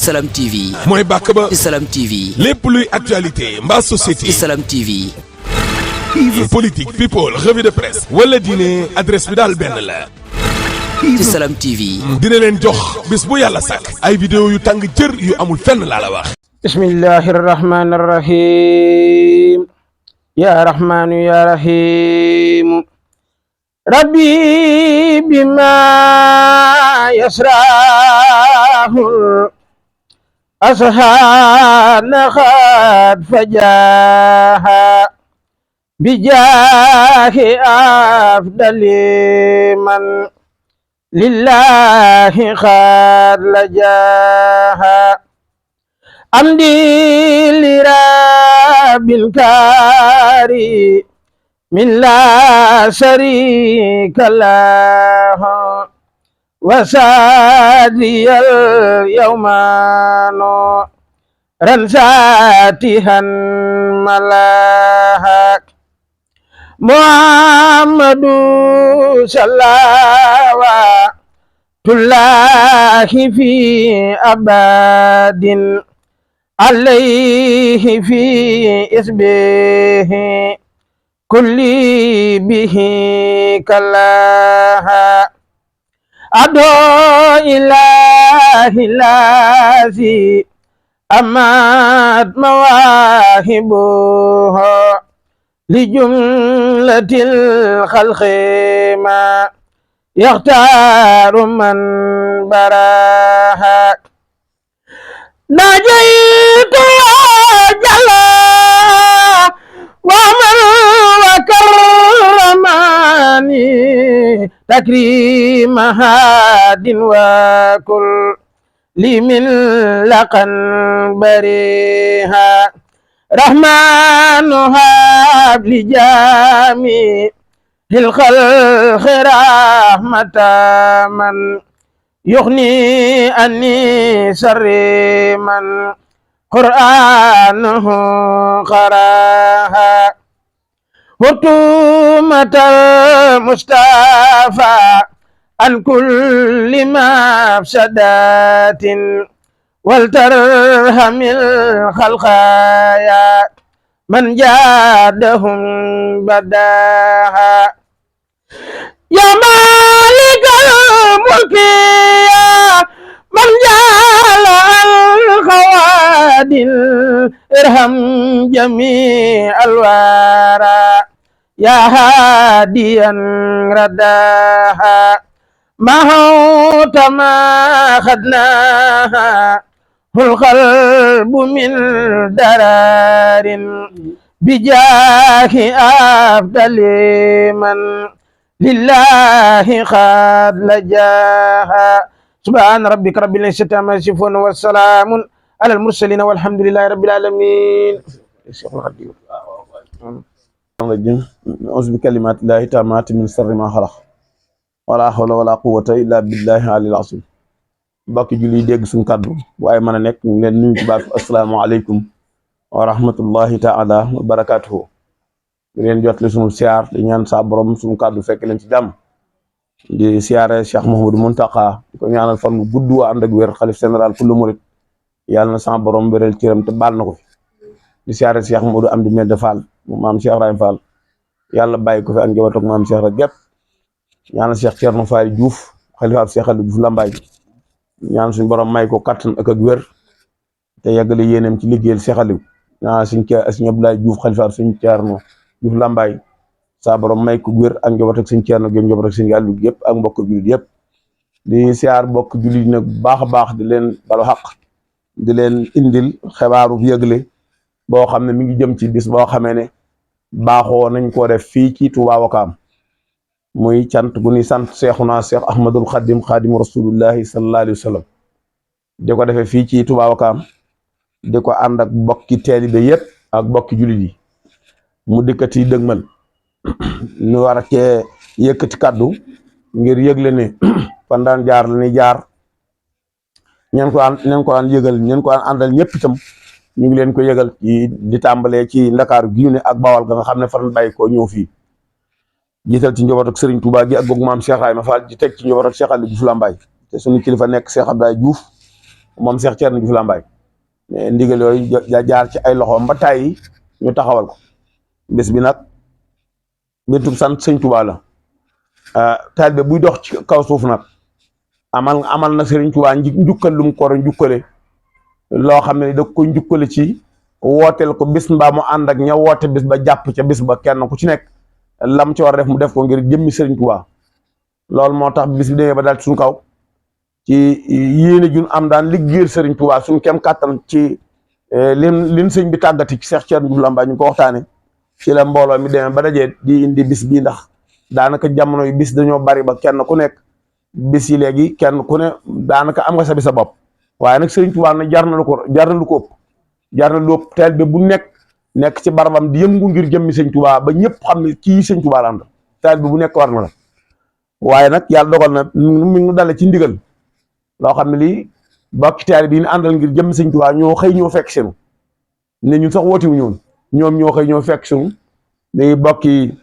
Salam TV. mooy bàkk ba. ci Salam TV. lépp luy actualité mbaa société. ci Salam TV. politique people revue de presse. wala diine adresse bi daal benn la. ci Salam TV. dina leen jox bis bu yàlla sàkk. ay vidéo yu tàng jër yu amul fenn laa la wax. bismillahi rahmani rahim. ya rahmanu ya rahim. rabbi bima yasrahul ashana khat fajaha bijahi afdali man lillahi khat lajaha amdi lirabil kari min la sharika lahu wasadiyal yawmano ransatihan malahak muhammadu salawatullahi fi abadin alayhi fi isbihi kulli bihi kalaha ado ilahi lazi amat mawahibuha li jumlatil khalqi ma yakhtaru man baraha najaitu ya jalla wa man وكرماني تكريم هاد وكل لمن لقن بريها رحمن هاب لجامي الخلق رحمة من يغني أني سر من قرآنه قراها وتومة المصطفى عن كل مفسدات ولترحم الخلق يا من جادهم بداها يا مالك الملك يا من جعل الخوادم ارحم جميع الورى يا هاديا رداها ما هوت ما خدناها القلب من درار بجاه أفضل من لله قد لجاها سبحان ربك رب العزة عما يصفون والسلام على المرسلين والحمد لله رب العالمين. أعوذ بكلمات الله التامات من شر ما خلق ولا حول ولا قوة إلا بالله العلي العظيم. mbokk julli dégg suñu kàddu waaye mën a nekk ñu ngi leen nuyu ci baatu asalaamaaleykum wa rahmatullahi taala wa barakatuhu. di leen jotli suñu siyaar di ñaan sa borom suñu kàddu fekk leen ci jàmm. di siyaare Cheikh Mouhamadou Mountakha di ko ñaanal fan bu gudd waa ànd ak wér xalif général kullu murid yàlla na sa borom wéral cëram te baal na ko fi. di siyaare Cheikh Mouhamadou Amdi Mede Fall mu maam Cheikh Ibrahima Fall yàlla bàyyi ko fi ak njaboot ak maam Cheikh rek gépp ñaanal Cheikh Thierno Fall Diouf xalifa ab Cheikh Aliou Diouf Lambaye ñaan suñu borom may ko kattan ak wér te yàggale yéeneem ci liggéeyal Cheikh Aliou ñaanal suñu Abdoulaye Diouf xalifa ab suñu Thierno Diouf Lambaye sa borom may ko wér ak njaboot ak suñu Thierno ak njaboot ak suñu Aliou yëpp ak mbokk jullit yëpp. di siyaar mbokk jullit nag bu baax a baax di leen balu xaq di leen indil xibaaru yëgle boo xam ne mi ngi jëm ci bis boo xamee ne baaxoo nañ koo def fii ci Touba Wakaam muy cant gu ñuy sant Seexuna Seex Ahmadul Xadim Xadimu Rasulullahi sallallahu alayhi wa sallam di ko defee fii ci Touba Wakaam di ko ànd ak bokki taalibe yëpp ak bokki jullit yi mu dikkati dëgmal ñu war a cee yëkkati kaddu ngir yëgle ne fan daan jaar la ñuy jaar ñeen ko daan yëgal ñeen ko daan àndal ñëpp itam ñu ngi leen ko yëgal ci di tàmbalee ci Ndakaaru gi ne ak Bawal ga nga xam ne fan bàyyi ko ñëw fii jiital ci njaboot ak Serigne Touba gi ak boog maam Cheikh Ibrahima Fall di teg ci njaboot ak Cheikh Aliou Diouf Lambaye te suñu kilifa nekk Cheikh Abdoulaye Diouf moom Cheikh Thierno Diouf Lambaye ndigal yooyu jaar ci ay loxoom ba tàyyi ñu taxawal ko bés bi nag bétub sant sëñ Touba la taalibe buy dox ci kaw suuf nag amal na Sëriñ Touba njukkal lu mu ko war a njukkale loo xam ne da ko njukkale ci wooteel ko bis mbaa mu ànd ak ña woote bis ba jàpp ca bis ba kenn ku ci nekk lam ci war a def mu def ko ngir jëmmi Sëriñ Touba loolu moo tax bis bi demee ba daal suñu kaw ci yéene jun am daan liggéeyal Sëriñ Touba suñu kem kàttan ci lin sëñ bi tàggati ci Cheikh Thierno Diouf Lambaye ñu ko waxtaane ci la mbooloo mi demee ba dajee di indi bis bii ndax daanaka jamono yu bis dañoo bari ba kenn ku nekk bis yi léegi kenn ku ne daanaka am nga sa bisa bopp waaye nag Sëriñ Touba nag jar na lu ko ëpp jar na lu ëpp teel bi bu nekk ci barabam di yëngu ngir jëmmi Sëriñ Touba ba ñëpp xam ne kii Sëriñ Touba la ànd teel bi bu nekk war na la waaye nag yàlla dogal na mi ngi dale ci ndigal loo xam ne lii bokki teel bi ñu àndal ngir jëmmi Sëriñ Touba ñoo xëy ñoo fekk senu ne ñun sax wootiwu ñoon ñoom ñoo xëy ñoo fekk senu day bokki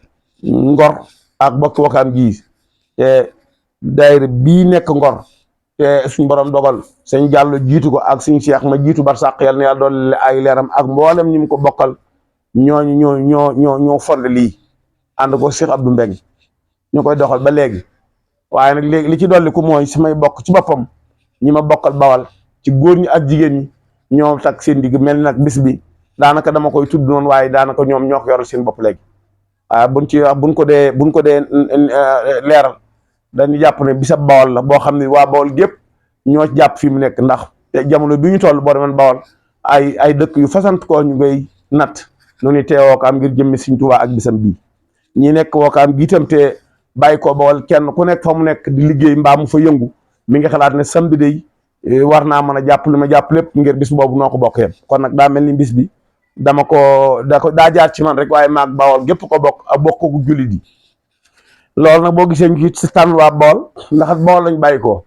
Ngor ak bokki Wakaam gii te daayira bii nekk Ngor te suñ borom dogal sëñ Jàllo jiitu ko ak suñ Cheikh ma jiitu barsàq yal na yàlla doole ay leeram ak mboolem ñi mu ko bokkal ñoo fonde lii ànd ko Cheikh Abdou Mbeng ñu koy doxal ba léegi waaye nag léegi li ci dolli ku mooy samay bokk ci boppam ñi ma bokkal Bawal ci góor ñi ak jigéen ñi ñoo takk seen digg mel nag bis bi daanaka dama koy tudd noonu waaye daanaka ñoom ñoo ko yoral seen bopp léegi waaye buñ ko dee leeral dañu jàpp ne bisab Bawal la boo xam ne waa Bawal gépp ñoo jàpp fi mu nekk ndax jamono bi ñu toll boo demoon Bawal ay dëkk yu fasant koo ñu koy natt nu ni tee Wakaam ngir jëmmi Sëriñ Tuubaa ak bisam bii ñi nekk Wakaam gi itam te bàyyi ko Bawal kenn ku nekk fa mu nekk di liggéey mbaa mu fa yëngu mi nga xalaat ne samedi day war naa mën a jàpp li ma jàpp lépp ngir bis boobu noo ko bokk yem kon nag daa mel ni bis bi daa jaar ci man rek waaye maag Bawal gépp ko bokk ak bokk ko jullit yi loolu nag boo gisee ñu ci tànn waa Bawal ndax Bawal lañ bàyyi ko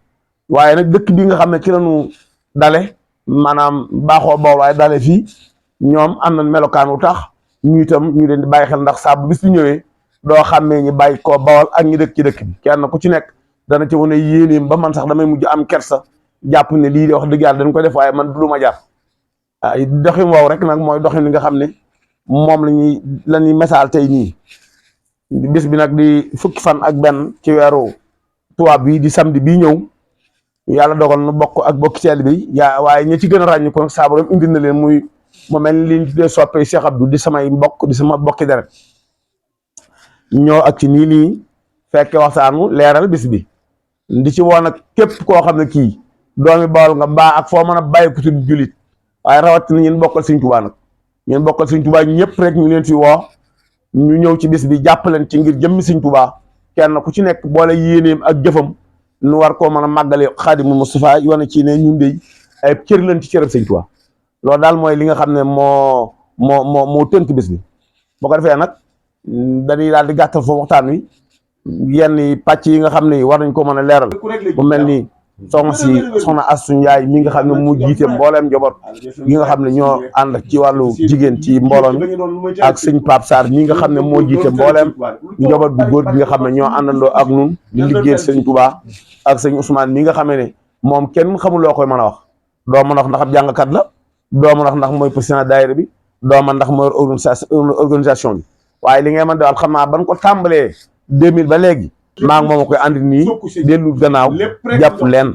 waaye nag dëkk bi nga xam ne ci lañu dale maanaam baaxoo Bawal waaye dale fii ñoom am nañ melokaan wu tax ñu itam ñu leen di bàyyi xel ndax saa bu bis bi ñëwee doo xàmmee ñi bàyyi ko Bawal ak ñi dëkk ci dëkk bi kenn ku ci nekk dana ci wane yéeneem ba man sax damay mujj am kersa jàpp ne lii de wax dëgg yàlla dañ ko def waaye man du lu ma jar doxin woow rek nag mooy doxin li nga xam ne moom la ñuy message tey nii bis bi nag di fukki fan ak benn ci weeru tubaab bi di samedi bii ñëw yàlla dogal nu bokk ak bokki teel bi waaye ñi ci gën a ràññi ko nag saabaram indi na leen muy mu mel ni liñ tuddee soppee Cheikh Abdou di samay mbokk di sama bokki deret ñoo ak ci nii fekke waxtaanu leeral bis bi di ci woon ak képp koo xam ne kii doomi Bawal nga mbaa ak foo mën a bàyyi ko tudd julit waaye rawatina ñun bokkal Sëriñ Tuubaa nag ñun bokkal Sëriñ Tuubaa ñëpp rek ñu leen fi woo ñu ñëw ci bis bi jàppaleen ci ngir jëmmi Sëriñ Tuubaa kenn ku ci nekk boole yéeneem ak jëfam nu war koo mën a màggale Xaadimul Mustafaa yoone ci ne ñun de ay cër leen ci cërëb Sëriñ Tuubaa loolu daal mooy li nga xam ne moo tënk bis bi boo ko defee nag dañuy daal di gàttal foofu waxtaan wi yenn pàcc yi nga xam ne war nañ ko mën a leeral bu mel ni soxna Astu Njaay mi nga xam ne mu jiite mbooleem njaboot yi nga xam ne ñoo ànd ci wàllu jigéen ci mbooloo mi ak sëñ Pape Sarr mi nga xam ne moo jiite mbooleem njaboot bu góor gi nga xam ne ñoo àndandoo ak nun di liggéeyal sëñ Touba ak sëñ Ousmane mi nga xam ne moom kenn xamul loo koy mën a wax doo mën a wax ndax ab jàngkat la doo mën a wax ndax mooy président daayira bi doo mën ndax mooy organisation bi waaye li ngay mën daal xam naa ban ko tàmbalee 2000 ba léegi maa ngi moom a koy andi nii dellu gannaaw jàpp leen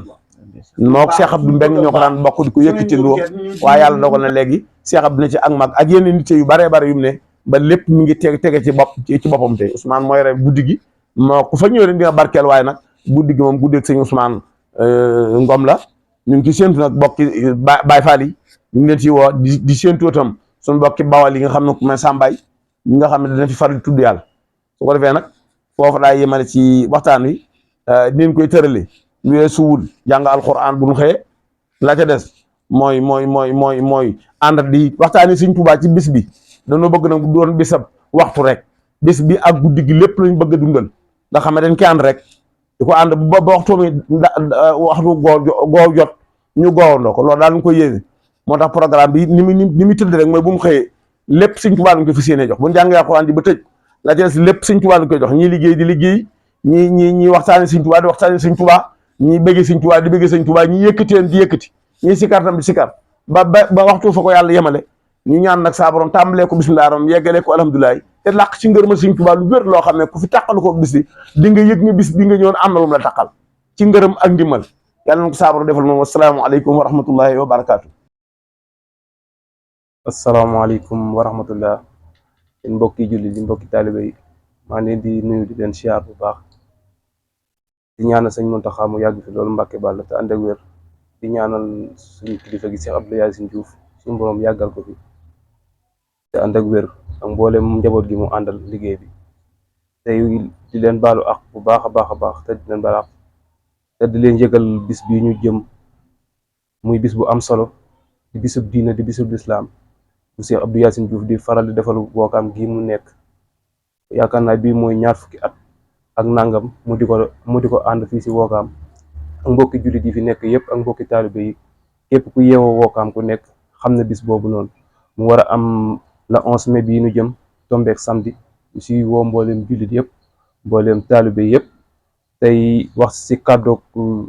moo ko Cheikh Abdou Mbeng ñoo ko daan bokk di ko yëkkatindoo waaye yàlla dogal na léegi Cheikh Abdou ne ci ak mag ak yenn nit yu baree bare yu mu ne ba lépp mi ngi tege ci boppam tey Ousmane mooy rek guddi gi moo ku fa ñëw rek dina barkeel waaye nag guddi gi moom guddeeg sëñ Ousmane Ngom la ñu ngi ci séentu nag bokki Baay Faal yi ñu ngi leen ci woo di séentu itam suñu bokki Bawal yi nga xam ne ku mel Sambay ñi nga xam ne dina fi faral tudd yàlla su ko defee nag foofu daa yemale ci waxtaan wi dinañ koy tërale lu weesu wul jàng alxuraan bu ñu xëyee la ca des mooy ànd di waxtaani Sëriñ Tuubaa ci bis bi dañoo bëgg nag doon bisab waxtu rek bis bi ak guddi gi lépp lañ bëgg a dundal nga xam ne dañ koy ànd rek di ko ànd ba waxtu mi waxtu goow jot ñu goowandoo ko loolu daal ñu koy yéene moo tax programme bi ni muy tëdd rek mooy bu mu xëyee lépp Sëriñ Tuubaa lañ ko fi séenee jox bu ñu jàngee alxuraan di ba tëj la ca des lépp Sëriñ Tuubaa lañ koy jox ñii liggéey di liggéey ñi waxtaane Sëriñ Tuubaa di waxtaane Sëriñ Tuubaa ñi bëggee Sëriñ Tuubaa di bëggee Sëriñ Tuubaa ñi yëkkateen di yëkkati ñi sikar tam di sikar ba waxtu fa ko yàlla yemale ñu ñaan nag saa borom tàmbalee ko bismillah rom yeggalee ko alhamdulilah te làq ci ngërëma Sëriñ Tuubaa lu wér loo xam ne ku fi tàqalu ko bis bi di nga yëg ne bis bi nga ñëwoon am na lu mu la tàqal ci ngërëm ak ndimbal yàlla na ko saa borom defal moom asalaamaaleykum wa rahmatullahi wa barakaatu. asalaamaaleykum wa rahmatullah yéen mbokki julli di mbokki taalibe yi maa ngi leen di nuyu di leen siyaar bu baax di ñaanal sëñ Muntaxa mu yàgg fi loolu Mbàkke Bàlla te ànd ak wér di ñaanal suñu kilifa gi Cheikh Abdou Yacine Diouf suñu borom yàggal ko fi te ànd ak wér ak mboolem njaboot gi mu àndal liggéey bi tey di leen baalu ak bu baax a baax te di leen baalu ak te di leen yëgal bis bii ñu jëm muy bis bu am solo di bisub diina di bisub lislaam bu Cheikh Abdou Yacine Diouf di faral di defal Wakaam gii mu nekk yaakaar naa bii mooy ñaar fukki at ak nangam mu di ko ànd fii si Wakaam ak mbokki jullit yi fi nekk yëpp ak mbokki taalibe yi képp ku yeewoo Wakaam ku nekk xam na bis boobu noonu mu war a am la 11 mai bii nu jëm tombeek samedi ñu si woo mbooleem jullit yëpp mbooleem taalibe yëpp tey wax si kàddoog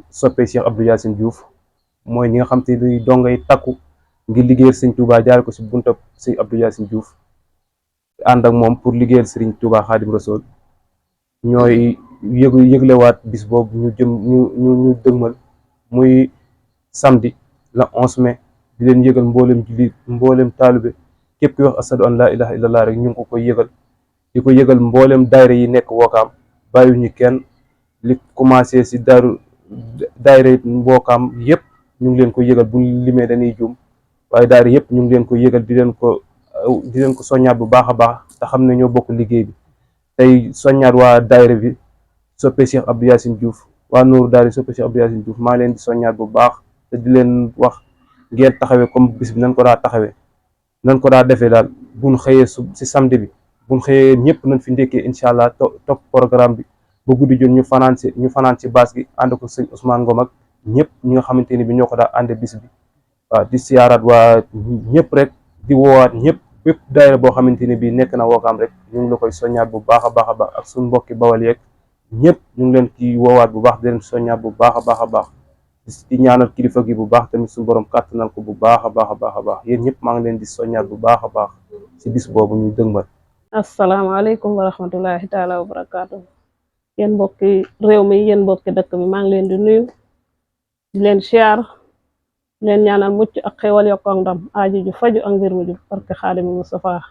soppe Cheikh Abdou Yacine Diouf mooy ñi nga xam te ni dongay takku ngir liggéeyal Sëriñ Touba jaare ko si buntab Sëriñ Abdou Yacine Diouf ànd ak moom pour liggéeyal Sëriñ Touba Xaadim Rasul ñooy yëglewaat bis boobu ñu dëgmal muy samedi la 11 mai di leen yëgal mboolem jullit mboolem taalibe képp ki wax asadu an laa ilaha illallah rek ñu ngi ko koy yëgal di ko yëgal mboolem daayira yi nekk Wakaam bàyyiwuñu kenn li commencé si daayira Wakaam yëpp ñu ngi leen ko yëgal bu limee dañuy juum waaye daayira yëpp ñu ngi leen ko yëgal di leen ko soññaat bu baax a baax te xam ne ñoo bokk liggéey bi tey soññaat waa daayira bi soppe Cheikh Abdou Yacine Diouf waa Nuuru Daari soppe Cheikh Abdou Yacine Diouf maa leen di soññaat bu baax te di leen wax ngeen taxawee comme bis bi nañ ko daa taxawee nañ ko daa defee daal buñ xëyee si samedi bi buñ xëyee ñëpp nañ fi ndékkee incha allah topp programme bi ba guddi jot ñu fanaan si baas gi ànd ko sëñ Ousmane Ngom ak ñëpp ñi nga xamante ni bi ñoo ko daa ànde bis bi waaw di siyaaraat waa ñëpp rek di woowaat ñëpp bépp daayira boo xamante ni bi nekk na Wakaam rek ñu ngi la koy soññaat bu baax a baax ak suñu mbokki bawal yeeg ñëpp ñu ngi leen ci woowaat bu baax di leen soññaat bu baax a baax di ñaanal kilifa gi bu baax tamit suñu borom kàttanal ko bu baax a baax yéen ñëpp maa ngi leen di soññaat bu baax a baax si bis boobu ñu dëgmal. asalaamaaleykum wa rahmatullahi taala wa barakaatu. yéen mbokki réew mi yéen mbokki dëkk bi maa ngi leen di nuyu di leen siyaar di leen ñaanal mucc ak xéwal yokk ak ndam aaji ju faju ak mbir mu ju barke Xaadimu Mustafaa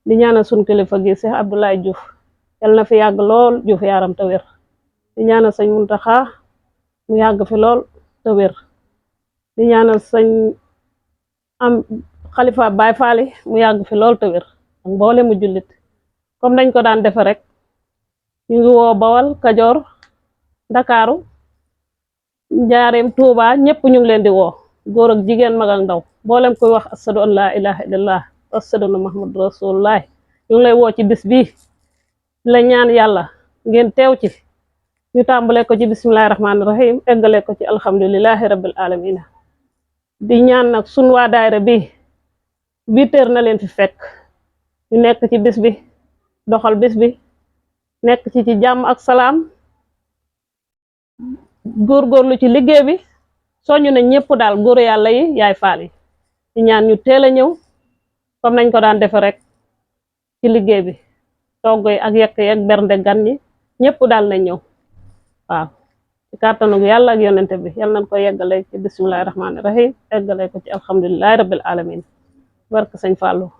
di ñaanal suñu kilifa gi Cheikh Abdoulaye Diouf yal na fi yàgg lool Diouf yaaram te wér di ñaanal sëñ Muntaxa mu yàgg fi lool te wér di ñaanal sëñ am xalifa Baay Faali mu yàgg fi lool te wér ak mboole mu jullit comme dañ ko daan defe rek ñu ngi woo Bawal Kajoor Ndakaaru Njaareem Tuuba ñëpp ñu ngi leen di woo góor ak jigéen mag ak ndaw mboolem koy wax asadu an laa ilaha illallah asadu na Muhammad rasulullah ñu ngi lay woo ci bis bii la ñaan yàlla ngeen teew ci ñu tàmbale ko ci bismillahi rahmaani rahim eggale ko ci alhamdulillahi rabbil alamina di ñaan nag sun waa daayira bi 8 heures na leen fi fekk ñu nekk ci bis bi doxal bis bi nekk ci jàmm ak salaam góorgóorlu ci liggéey bi soñu na ñëpp daal góor yàlla yi yaay faal yi di ñaan ñu teel a ñëw comme nañ ko daan defe rek ci liggéey bi togg yi ak yekk yi ak bernde gan ñi ñëpp daal nañ ñëw waaw ci kàttanu yàlla ak yonente bi yal nañ ko yeggale ci bismillahi rahmaani rahim eggale ko ci alhamdulillahi rabbil alamin barke sëñ Fallou